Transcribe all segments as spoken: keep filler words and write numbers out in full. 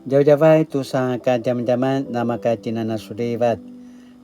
Djavadjavay tusa kadjamadjaman namaka tjinanasulivat.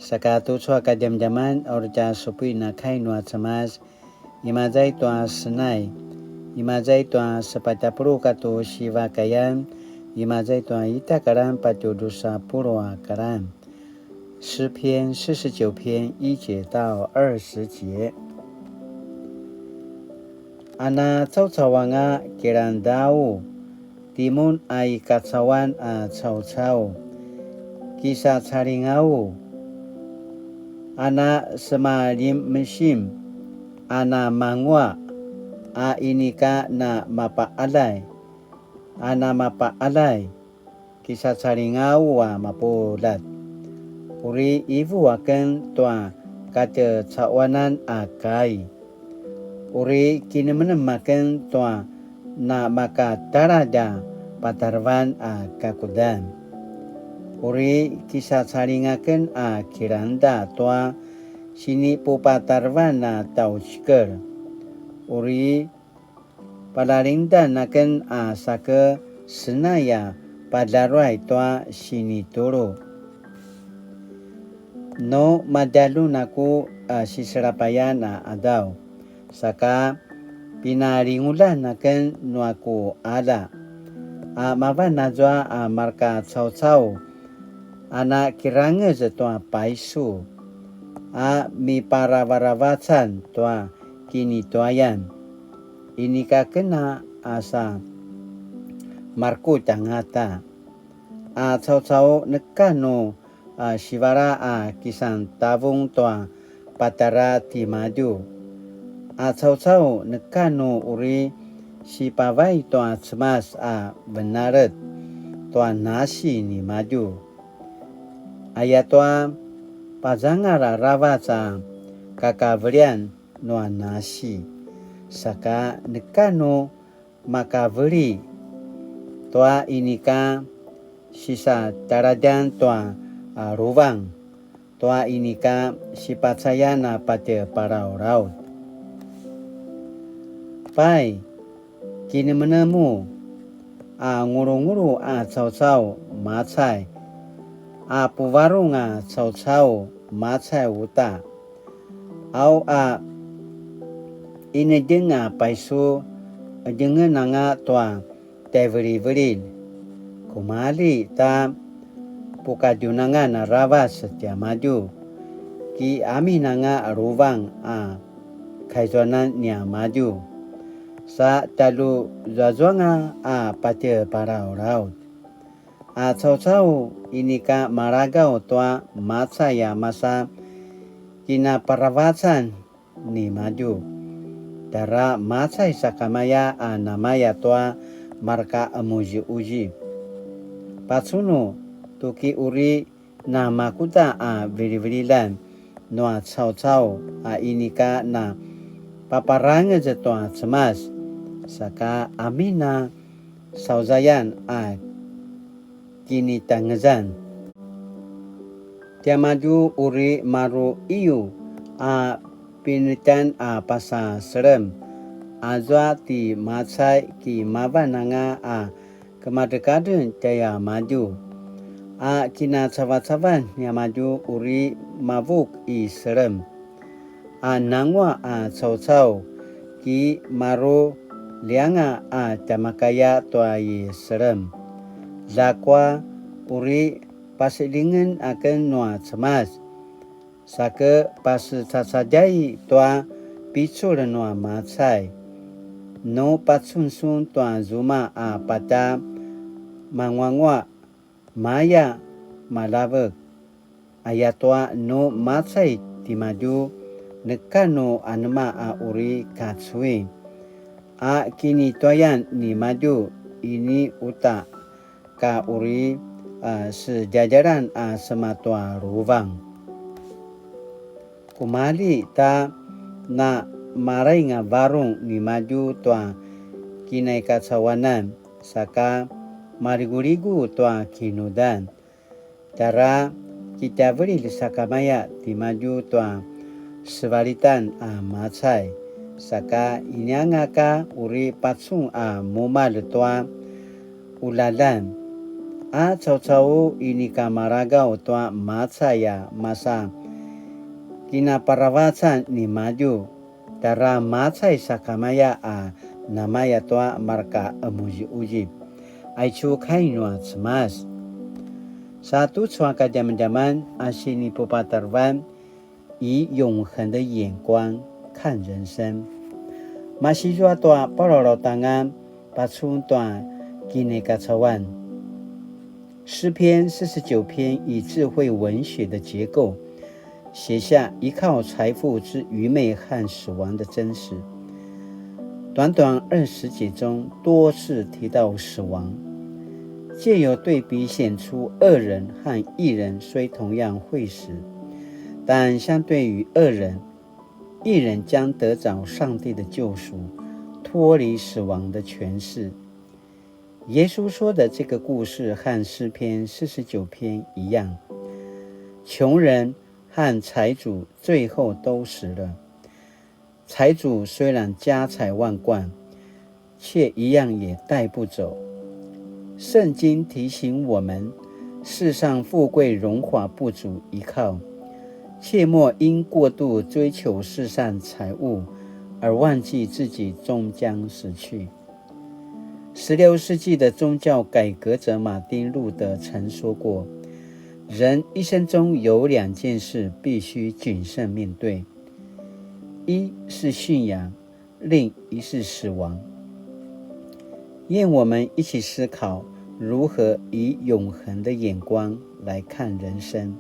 Saka tucu a kadjamadjaman a uri tja supuin a kai nua Cemas, imaza i tua Senai, imaza i tua sepatj a puluq katua siva kayan, imaza i tua ita karan patje drusa puluq a karan. 诗篇四十九篇一节到二十节。A na caucau anga kilangdau, timun a i kacauan a caucau, kisacalingau, a na semalimsim, a na mangua, a inika na mapaalay, a na mapaalay, kisacalingau a mapuljat. Uri ivu aken tua katjecauanan a kai. Uri kinemenem aken tua na makataladj a patarevan a kakudan. Uri kisacaling aken a kilangda tua sinipupatarevan a tjaucikel. Uri palalingdan aken a sake Senai a padaruay tua sinitulu. Nu madjalun a ku a siselapayan a qadaw, saka pinalingulan aken nua ku qalja, a mavan azua a mareka caucau, a na kirangez tua paisu, a miparavaravacan tua kinituayan. Inika aken a sa marekutj angata. A caucau neka nu a sivala a kisan tavung tua patjara timadju. A caucau neka nu uri sipavay tua Cemas a venalet tua nasi nimadju. Ayatua pazangal aravac a kakavelian nua nasi, saka neka nu makaveli tua inika sisataladjan tua a luvang, tua inika sipacayan a patje palalaut. Pai, kinemenemu a ngulungulu a caucau macay, a puvarung a caucau macay uta. Au a inedjeng a paisu, edjengen anga tua tjaivilivililj. Kumalji ta pukadjunangan aravac tiamadju, ki amin anga luvang a kaizuanan niamadju, sa tjalju zuazuanga a patje palalaut. A caucau inika maragaw tua macay a masa kinaparavacan nimadju. Tjara macay sakamaya a namaya tua mareka emuziuzi. Pacunu tuki uri namakuda a vilivililan nua caucau a inika na paparangez tua Cemas, saka amin a sauzayan a kinitangezan. Tiamadju uri maru iyu a pinetjan a pasa selem, azua ti macay ki mavan anga a kemadrekadren tjaiamadju. A kinacavacavan niamadju uri mavuk i selem. A nanguaq a caucau ki maru lianga a tjamakaya tua i selem. Ljakua uri pasilingen aken nua Cemas, sake pasecacadjai tua picul nua macay. Nu pacun sun tua zuma a pata manguanguaq, maya malavek. Ayatua nu macay timadju, neka nu anema a uri kacuin. A kinituayan nimadju ini uta ka uri, a, sedjadjalan a sema tua luvang. Kumalji ta na malaing a varung nimadju tua kinaikacauanan, saka maliguligu tua kinudan. Tjara kitjavelilj sakamaya timadju tua sevalitan a macay, saka inianga ka uri pacun a mumalj tua ulalan. A caucau inika maragaw tua macay a masa kinaparavacan nimadju, tara macay sakamaya a namaya tua marka qemuziquzip. Aicu kai nua Cemas. Sa tucu a kadjamadjaman a sinipupatarevan 以永恒的眼光看人生。Masizua tua palalautanga pacun tua kinikacauan. 诗篇四十九篇以智慧文学的结构，写下依靠财富之愚昧和死亡的真实。短短二十节中多次提到死亡，借由对比显出恶人和义人虽同样会死，但相对于恶人，义人将得着上帝的救赎，脱离死亡的权势。耶稣说的这个故事和诗篇四十九篇一样，穷人和财主最后都死了。财主虽然家财万贯，却一样也带不走。圣经提醒我们，世上富贵荣华不足依靠，切莫因过度追求世上财物而忘记自己终将死去。十六世纪的宗教改革者马丁路德曾说过，人一生中有两件事必须谨慎面对，一是信仰，另一是死亡。愿我们一起思考如何以永恒的眼光来看人生。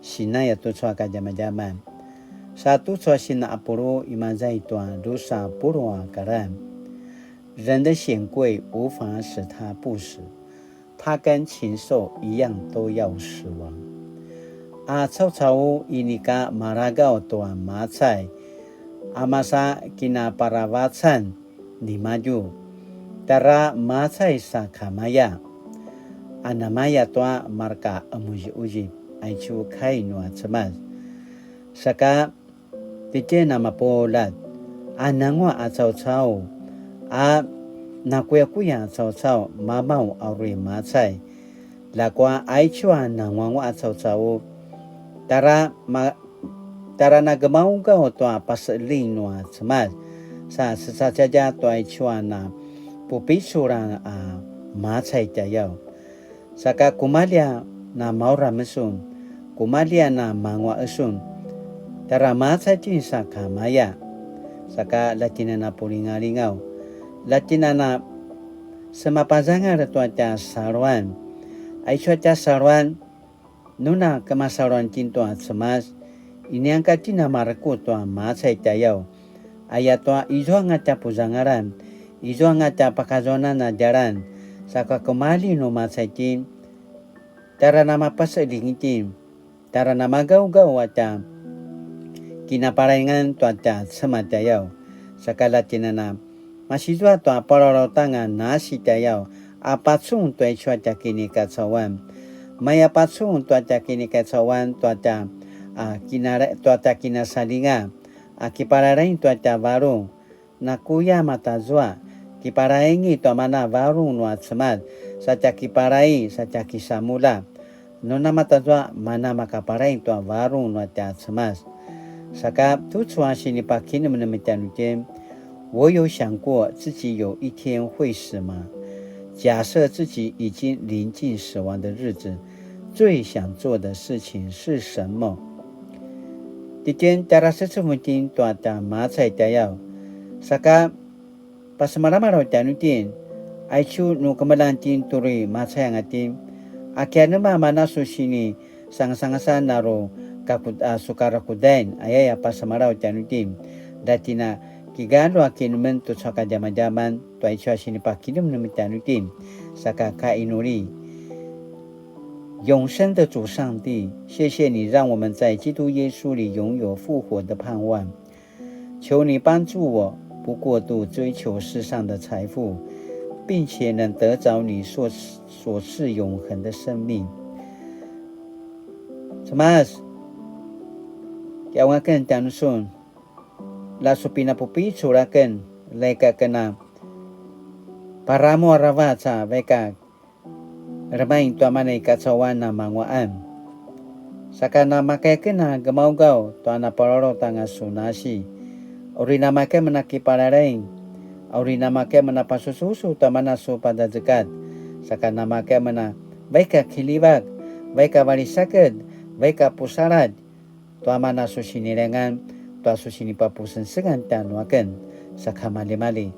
Sinaya tucu a kadjamadjaman. Sa tucu a sina apulu imaza i tua dusa pulu a karan. 人的显贵无法使他不死，他跟禽兽一样都要死亡。A caucau inika maragaw tua macay, a masa kinaparavacan nimadju, tara macay sakamaya, a namaya tua marka qemuziquzip, aicu kai nua Cemas. Saka titjen a mapuljat, a nanguaq a caucau, a nakuyakuya a caucau mamaw a uri macay. Ljakua aicu a nanguanguaq a caucau, tara ma-, tara nagemaugaw tua paseqeljing nua Cemas, sa secacadja tua aicu a na pupicul a macay tjayaw. Saka kumalji a na mauram sun, kumalji a na manguaq sun, tara macay itjen sakamaya. Saka ljatjinan a pulingalingaw, ljatjinan a semapazangal tua tja saluan. Aicu a tja saluan, nu na kemasaluan itjen tua Cemas, inianga ka itjen a marekutj tua macay tjayaw. Ayatua izuanga tja puzangalan, izuanga tja pakazuanan a djalan, saka kumalji nu macay itjen, tara namapaseqeljing itjen, tara namagawgaw a tja kinaparaingan tua tja Cemas tjayaw, saka ljatjinan a masizua tua palalautanga nasi tjayaw, a pacun tua aicu a tja kinikacauan. Maya pacun tua tja kinikacauan tua tja, a, kinala-, tua tja kinasalinga, a kiparaing tua tja varung, nakuya matazua, kiparaingi tua mana varung nua Cemas, sa tja kiparaing, sa tja kisamulja. Nu namatazua mana makaparaing tua varung nua tja Cemas. Saka tucu a sinipakinemnem tjanuitjen, 我有想过自己有一天会死吗？假设自己已经临近死亡的日子，最想做的事情是什么？Titjen tjara secevung itjen tua tja macay tjayaw. Saka pasemalamalaw tjanuitjen, aicu nu kemeljang itjen tu uri macay anga itjen, a kianema mana su sini sangasangasan a ru kaku-, a, su karakudain, ayaya pasemalaw tjanuitjen. Ljatjinan a kigalju a kinemnem tucu a kadjamadjaman, tua aicu a sinipakinemnem tjanuitjen, saka kainuli. 永生的主上帝，谢谢你让我们在基督耶稣里拥有复活的盼望。求你帮助我，不过度追求世上的财富，并且能得着你所，所赐永恒的生命。Cemas, kiqaung aken tjanusun, la su pinapupicul aken, la ika ken a paramu aravac a vaik a remaing tua mana i kacauan a manguaqan. Saka namakaiken a gemaugaw tua napalalaut anga su nasi. Uri namakaiken a kipalalaing. Uri namakaiken a pasususu tua mana su padazekat. Saka namakaiken a vaik a kilivak, vaik a valisaked, vaik a pusaladj, tua mana su sinilengan, tua su sinipapusengsengan tjanuaken, saka malimali.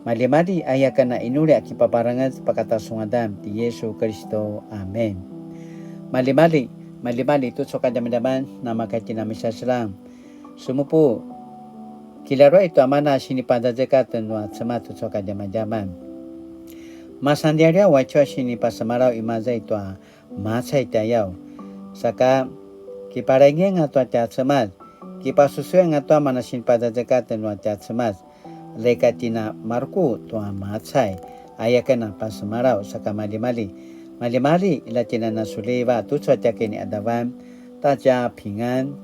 Malimali aya ken a inuli a kipaparangez pakata su ngadan ti Yesu Kelisto. Amen. Malimali, malimali tucu a kadjamadjaman, namakatjina misaselang. Sumupu, kilaruai tua mana sinipazazekatan nua Cemas tucu a kadjamadjaman. Masanlialiaw aicu a sinipasemalaw imaza i tua macay tjayaw. Saka kipalaingenga tua tja Cemas, kipasusuenga tua mana sinipazazekatan nua tja Cemas, leka tjina maruku tua macay, aya ken a pasemalaw saka malimali. Malimali, ila tjina nasuliva tucu a tja kini adavan, ta tja pingan.